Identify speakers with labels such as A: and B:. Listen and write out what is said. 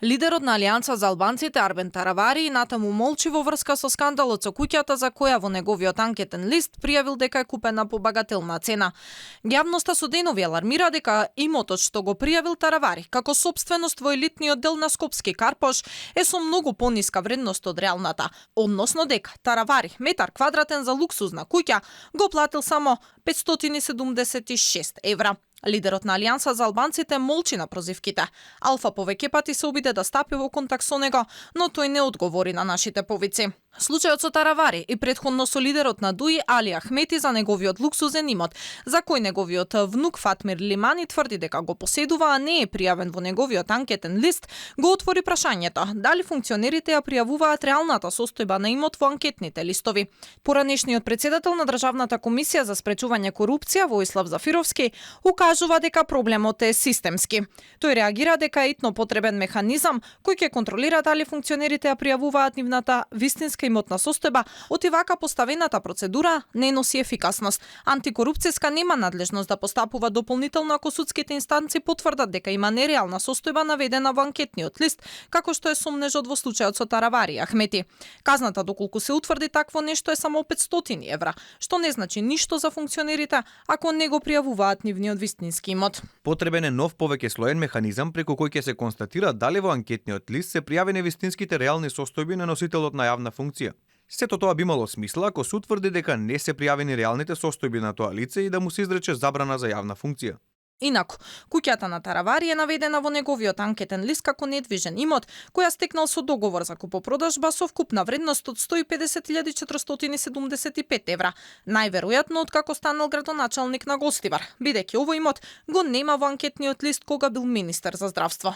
A: Лидерот на Алијанса за албанците Арбен Таравари натаму молчи во врска со скандалот со куќата за која во неговиот анкетен лист пријавил дека е купена по багателна цена. Јавноста со денови алармира дека имотот што го пријавил Таравари како сопственост во елитниот дел на Скопски Карпош е со многу пониска вредност од реалната, односно дека Таравари метар квадратен за луксузна куќа го платил само 576 евра. Лидерот на Алијанса за албанците молчи на прозивките. Алфа повеќе пати се обиде да стапи во контакт со него, но тој не одговори на нашите повици. Случајот со Таравари и претходно со лидерот на ДУИ Али Ахмети за неговиот луксузен имот, за кој неговиот внук Фатмир Лимани тврди дека го поседува, а не е пријавен во неговиот анкетен лист, го отвори прашањето дали функционерите ја пријавуваат реалната состојба на имот во анкетните листови. Поранешниот председател на Државната комисија за спречување корупција Воислав Зафировски укажува дека проблемот е системски. Тој реагира дека е итно потребен механизам кој ќе контролира дали функционерите ја пријавуваат нивната вистинска имотна состојба, оти вака поставената процедура не носи ефикасност. Антикорупцијска нема надлежност да постапува дополнително ако судските инстанци потврдат дека има нереална состојба наведена во анкетниот лист, како што е сомнежот во случајот со Таравари и Ахмети. Казната доколку се утврди такво нешто е само 500 евра, што не значи ништо за функционерите ако не го пријавуваат нивниот вистински имот.
B: Потребен е нов повеќе слоен механизам преку кој ќе се констатира дали во анкетниот лист се пријавени вистинските реални состојби на носителот на јавна функција. Сето тоа би имало смисла ако се утврди дека не се пријавени реалните состојби на тоа лице и да му се изрече забрана за јавна функција.
A: Инаку, куќата на Таравари е наведена во неговиот анкетен лист како недвижен имот, која стекнал со договор за купопродажба со вкупна вредност од 150.475 евра. Најверојатно од како станал градоначалник на Гостивар, бидејќи овој имот го нема во анкетниот лист кога бил министер за здравство.